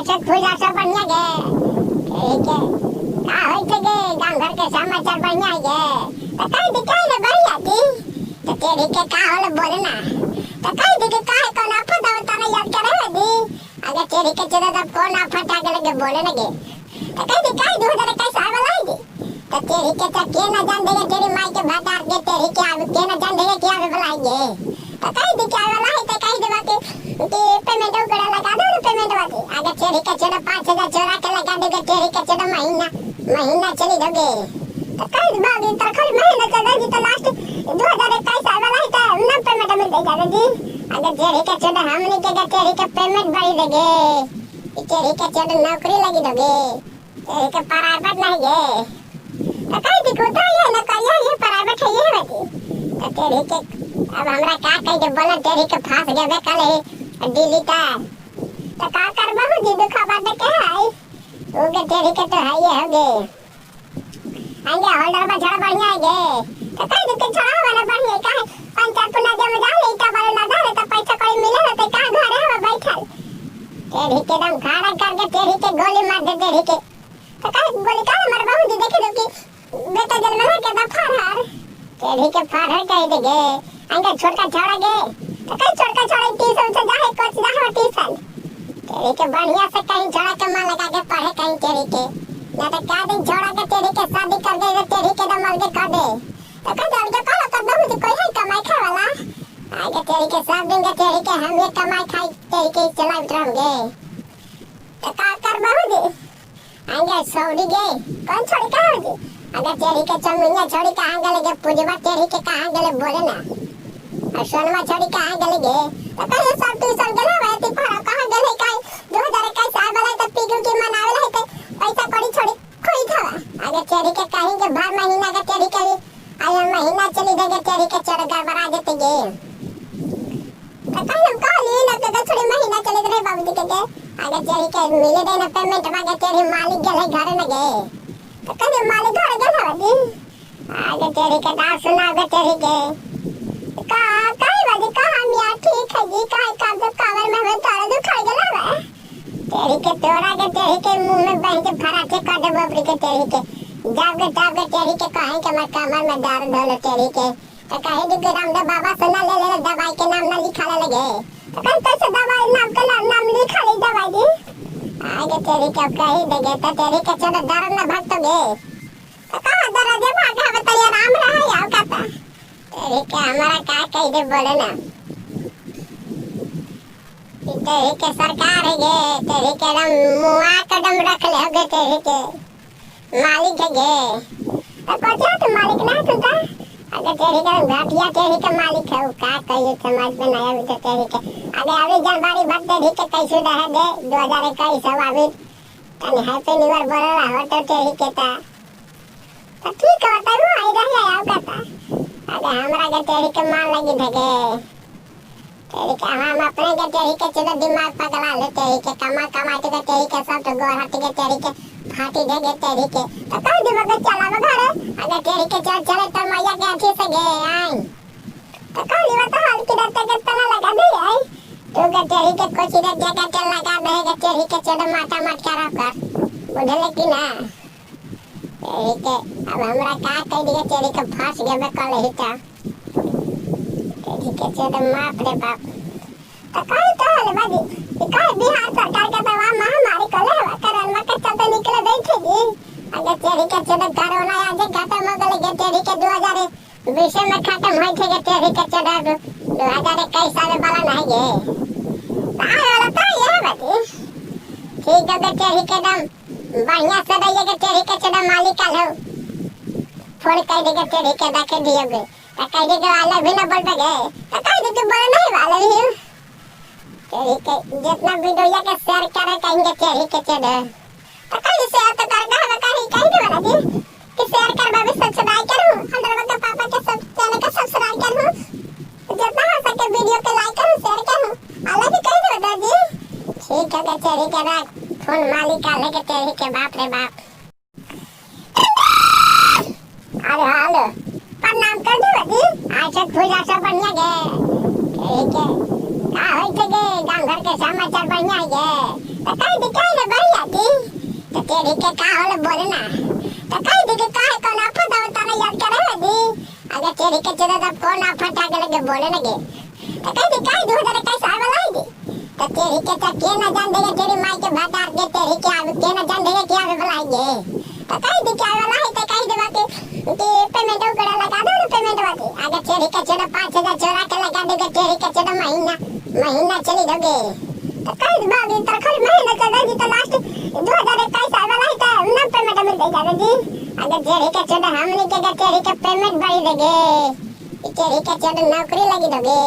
अच्छा पूजा सब बढ़िया गे। ठीक है, का होई छै गे? गांव घर के समाचार बढ़िया है गे? त कहि दे, काहे ने बढ़िया थी? त तेरी के का होले, बोले ना। त कहि दे के काहे कौन आफत आवत तारा याद करे है दी? अगर तेरी के चले तब कौन आफत आ गेले गे, बोले ना गे। त कहि दे, काहे 2021 आवे वाला है गे? त तेरी के त के ना जान देगे तेरी माई के भटार के, तेरी के आवे के ना जान देगे के आवे वाला है गे। त कहि दे के आवे वाला है, त कहि देबा के कि पेमेंट ओकरा लगा दो ना पेमेंट वाली। अगर तेरी के चलो 5000 चोरा के लगा देगे, तेरी के चलो महीना महीना चली दोगे। त कहि दे बागी तर खाली महीना चला जी, त लास्ट 2021 आवे वाला है, त ना पेमेंट मिल जाए जी। अगर तेरी के चलो हमनी के तेरी के पेमेंट बढ़ी देगे, तेरी के चलो नौकरी लगी दोगे, तेरी के प्राइवेट नहीं गे। त कहि दे को ये ना करिया, ये प्राइवेट है ये बाजी। त तेरी के अब हमरा का कहि दे, बोला, तेरी के फांस गेबे कले दिल्ली ता। त का करबहु जी, दुखा बात के है उ के तेरी के तो है ये हो गे। आंगे होल्डर में झड़ा बढ़िया है गे। त कहि दे के झड़ा वाला बढ़िया का है, पंचायत पुना जम जा ले इटा वाला ना दे, त पैसा कोई मिले ना, त का घरे हवा बैठल। तेरी के दम खाड़ा करके तेरी के गोली मार दे तेरी के। त काहे गोली काहे मारबहु जी? देखे दो कि बेटा जन्म है के दा फरहर तेरी के फरहर कहि दे गे। अंगे छोटका छौड़ा गे? त कहीं छोटका छौड़ा ट्यूशन से जाहे, कोच जाहे ट्यूशन। तेरी के बढ़िया से कहीं छौड़ा के मन लगा के पढ़े कहीं तेरी के ना, त क्या दिन छौड़ा के तेरी के शादी कर दे, तेरी के दम अलगे कर दे। त कहीं अलगे कहो कर बहु जी, कोई है कमाई खाए वाला? आगे तेरी के सब दिन के तेरी के हम ये कमाई खाई तेरी के चला उतरम गे। त का कर बहु जी? आंगे सौड़ी गे, कौन छोड़ी कहाँ जी? अगर तेरी के चमुनिया छोड़ी कहाँ गेले गे? पूजवा तेरी के कहाँ गेले, बोले ना। और सोनवा छोड़ी कहाँ गेले गे? त कहीं सब ट्यूशन गेले हवे ती पढ़ा कहाँ गेले? काई 2021 आवे वाला, त पीगू की मनावे है, त पैसा कौड़ी छोड़ी खोई था। अगर तेरी के कहीं के भर महीना के तेरी के आया महीना चली देगे, तेरी के चढ़ गड़बड़ा जेते गे। त कहीं हम कहली ना के छोड़ी महीना चले रहे बाबूजी के गे। अगर तेरी के मिले दे ना पेमेंट मांगे, तेरी मालिक गेले घरे न गे। त कहीं मालिक घरे गेल हवा जी। आगे तेरी के दाव सुना गे तेरी के का कहीं बाजी का हम यार ठीक है जी। काहे काम तो कावर में हमें तारा दुखा गेल हवा तेरी के, तोरा के तेरी के मुंह में बह के फराठे कर दे बोबरी के तेरी के। जाब के जाब के तेरी के कहीं के मैं कमर में दर्द होलो तेरी के। त कहे दी के रामदेव बाबा से ना ले ले दवाई के नाम ना लिखा ले लगे। त कहीं कैसे दवाई नाम के नाम नाम लिखा ले दवाई दी? आगे तेरी के अब कही देगे त तेरी के चलो दर्द ना भाग तो गे। त कहा दर्द दे भाग हवे त आराम रहा यार का तेरी के हमारा का कही दे, बोले ना। तेरी के सरकार है गे, तेरी के दम मुआ कदम रख ले गे, तेरी के मालिक है गे। तो कोचा तो मालिक ना तू ता। अगर तेरी के घाटिया तेरी के मालिक है, का कहिए समझ में नहीं आवे। तो तेरी के अबे अभी जनवरी भर तेरी के कैसे रह दे 2021 हो अभी तनी हैप्पी न्यू ईयर बोल रहा हो तो तेरी के ता तो ठीक हो तब आई रही आओ का ता। अबे हमरा के तेरी के मान लगी ढगे तेरी के हम अपने के तेरी के चलो दिमाग पगला ले तेरी के कमा कमा के तेरी के सब तो गोर हट के तेरी के फाटी देगे तेरी के। तो कह दिमाग के चला घरे। अगर तेरी के चल चले तो मैया के अथी से गे आई। तो कह दिवा तो हल की दत्ते के तना लगा दे आई तू के तेरी के कुछ इधर जगह के लगा दे के तेरी के चलो माथा मत खराब कर, बुझले कि ना? तेरी के अब हमरा का कह दिए, तेरी के फंस गेबे कल ही ता तेरी के चलो बाप रे बाप। तो कहे तो हल बाजी कहे बिहार सरकार के दवा महामारी कले हवा कोरोना के चलते निकले दे थे जी। अगर तेरी के चलो कोरोना आज खत्म हो गए के तेरी के 2020 में खत्म होई थे के तेरी के चलो 2021 आवे वाला नहीं गे। आए वाला तो ये बाजी ठीक है के तेरी के दम बढ़िया से रहिए के तेरी के चलो मालिक आल हो फोन कर दे के तेरी के रख दियो गे। त कह दे के वाला भी ना बोल गे। त कह दे के बोल नहीं वाला भी तेरी के जितना वीडियो के शेयर करे कहेंगे तेरी के चलो। त कह दे शेयर तो कर दे कहीं कहीं दे वाला जी कि शेयर कर बाबू सब्सक्राइब करूं हम के पापा के सब चैनल के सब्सक्राइब करूं, जितना हो सके वीडियो के लाइक करूं शेयर करूं अल्लाह भी कह दे दादी ठीक है के तेरी के रख फोन मालिक आले के तेरी के बाप रे बाप। अरे हेलो प्रणाम कर दे बाजी। अच्छा पूजा सब बढ़िया गे। ठीक है, का होई छै गे? गांव घर के समाचार बढ़िया है गे? तो कह दी काहे ना बढ़िया दी। तो तेरी के का होला बोले ना। तो कह दी कि काहे कौन आफत आवता ना याद करे है दी। अगर तेरी के चलो तब कौन आफत आ गेल के बोले ना गे। तो कह दी काहे 2021 आवे वाला है दी। तो तेरी के तो के ना जान देगे तेरी माई के भातार के तेरी के आवे के ना जान देगे के आवे वाला है गे। तो कह दी के आवे वाला है तो कह देवा के पेमेंट ओकरा लगा दो ना पेमेंट वाली। अगर तेरी के चलो 5000 चोरा के लगा देगे तेरी के चलो महीना महीना चली दोगे। तो कह दे बागी तर खाली महीना चला जी तो लास्ट 2021 आवे वाला है तो ना पेमेंट मिल जाएगा जी। अगर तेरी के चलो हमनी के तेरी के पेमेंट बढ़ी देगे, तेरी के चलो नौकरी लगी दोगे,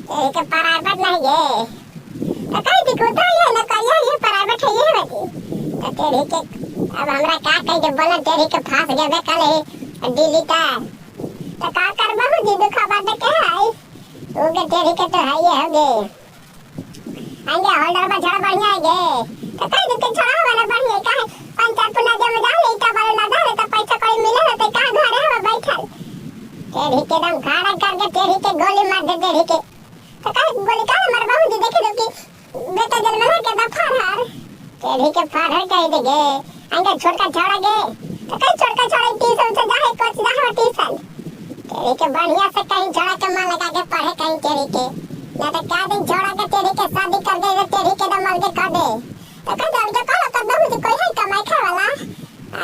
तेरी के प्राइवेट नहीं गे। तो कह दी कुता ये ना करिया ये प्राइवेट है ये बाजी। तो तेरी के अब हमरा का कह दे बोला तेरी के फांस गए कल दिल्ली का। तो का करबहु जी दुखा बात के है ओगे तेरी के तो है ये होगे अंगे होल्डर में झड़ा बढ़िया है गे। तो कह दे के झड़ा वाला बढ़िया का है पंचायत पुना जमा जा ले इटा वाला ना दे तो पैसा कोई मिले ना तो का घरे हम बैठल तेरी के दम खड़ा करके तेरी के गोली मार दे तेरी के। तो का गोली का मारबहु जी देखे दो कि बेटा जन्म के दा फरहर तेरी के फरहर कह दे गे अंगे छोटका छोड़ा गे। तो कहीं छोटका छोड़ा ट्यूशन से जाहे कोच जाहे ट्यूशन तेरी के बढ़िया से कहीं छोड़ा के मन लगा के पढ़े कहीं तेरी के ना तो क्या दिन छोड़ा के तेरी के शादी कर दे तेरी के दम अलगे कर दे। तो कहीं अलगे कहो कर दो मुझे कोई है कमाई खाए वाला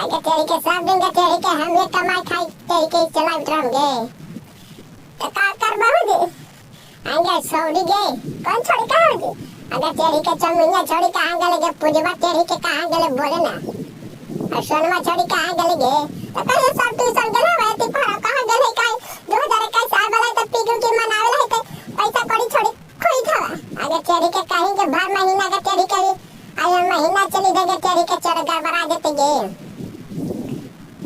आगे तेरी के सब दिन के तेरी के हम ये कमाई खाई तेरी के चला उतरंगे। तो का कर बहु जी अंगे छोड़ी गे कौन छोड़ी का हो जी अगर तेरी के चमुनिया छोड़ी कहाँ गले गे पूजवा तेरी के कहाँ गले बोले ना और सोनमा छोड़ी कहाँ गले गे। तो कहीं सब ट्यूशन गेले भाई ती पढ़ा कहाँ गेले काई 2021 आवे वाला तो पीगू की मनावे है तो पैसा कौड़ी छोड़ी खोई था। अगर तेरी के कहीं के भर महीना के तेरी के आया महीना चली देगे तेरी के चोर गड़बड़ा देते गे।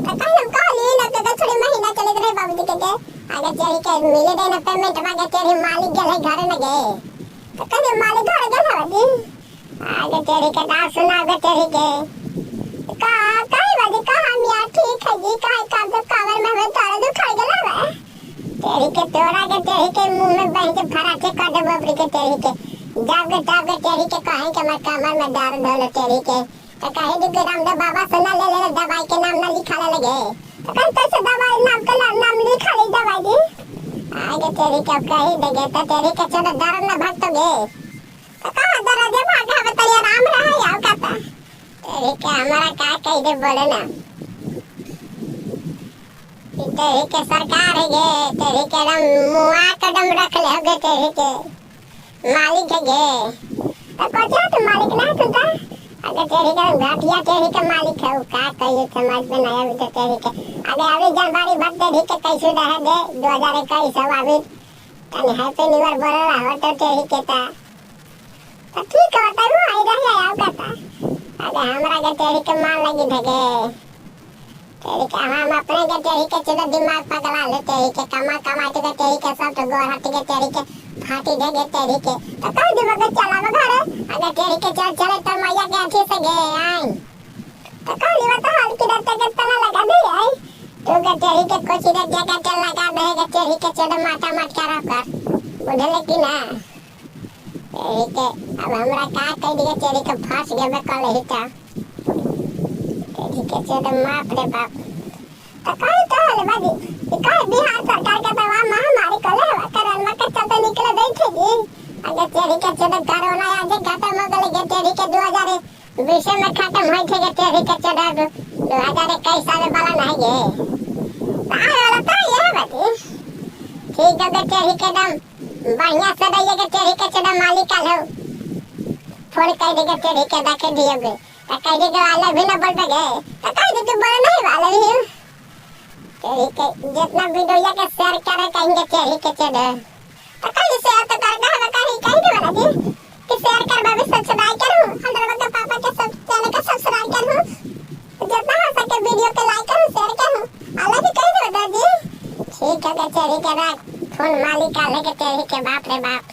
तो कहीं हम कहली ना के छोड़ी महीना चले दे बाबूजी के गे। अगर तेरी के मिले दे ना पेमेंट मांगे तेरी मालिक गेले घर न गे। तो कहीं मालिक घर गेल हवा जी। आगे तेरी के दाव सुना गे तेरी के का कहीं बाजी का हम यार ठीक है जी का काम तो कावर में हमें तारा दुखा गेल हवा तेरी के तोरा के तेरी के मुंह में बह के फराके कर दे बाबरी के तेरी के जाओगे जाओगे तेरी के कहीं के मत कमर में दर्द होले तेरी के। तो कहीं दी के रामदेव बाबा से ना ले ले दवाई के नाम ना लिखा ले लगे। तो कहीं तो से दवाई नाम के नाम लिखा ले दवाई दी आगे तेरी के कहीं देगे तो तेरी के चलो दर्द ना भगतोगे। तो कहां दर्द दे भागा बताइए आराम रहा यार कहता तेरी के हमारा का कह दे बोले ना तेरी के सरकार है गे तेरी के दम मुआ कदम रख ले होगे तेरी के मालिक है गे। तो कोचा तो मालिक ना सुनता अगर तेरी के घाटिया तेरी के मालिक है का कहिए समाज में नया भी तेरी के अबे अभी जानकारी भर तेरी के कैसे रह दे 2021 अभी तने हैप्पी न्यू ईयर बोल रहा हो तो तेरी के ता तो ठीक होता है आई रह आया कहता। अबे हमरा के तेरी के मार लगी ढगे तेरी के हम अपने के तेरी के चलो दिमाग पगला ले तेरी के कमा कमा के तेरी के सब तो गोर हट के तेरी के फाटी देगे तेरी के। तो कह दिमाग चला घर अगर तेरी के चल चले तो मैया के अथी से गे आई। तो कह दिवा तो हल की दत्ते के तला लगा दे आई तू के तेरी के कुछ दे जगह के लगा दे के तेरी के चलो माथा मत करा कर बुझले कि ना तेरी के अब हमरा का कह दिए तेरी के फांस गेबे कल ही ता तेरी के चलो माफ रे बाप। तो कहे तो हले बाजी कहे बिहार सरकार के दवा महामारी कले हवा कोरोना के चलते निकले दे थे जी। अगर तेरी के चलो कोरोना आज खत्म हो गले के तेरी के 2020 में खत्म होई थे के तेरी के चलो 2021 आवे वाला नहीं गे। आए वाला तो ये है बाजी ठीक हो के तेरी के दम बढ़िया से रहिए के तेरी के चलो मालिक आलो फोन कर दे के तेरी के रखे दिए गे। तो कह दे के वाला भी ना बोल बगे तो कह दे के बोल नहीं वाला भी तेरी के जितना वीडियो के शेयर करे कहेंगे तेरी के चलो। तो कह दे शेयर तो कर दे कहीं कहीं दे वाला जी कि शेयर कर बाबे सब्सक्राइब करूं हम के पापा के सब चैनल का सब्सक्राइब करूं जितना हो सके वीडियो के लाइक करूं शेयर करूं अलग भी कह दे जी ठीक है के तेरी के रख फोन मालिक आले के तेरी के बाप रे बाप।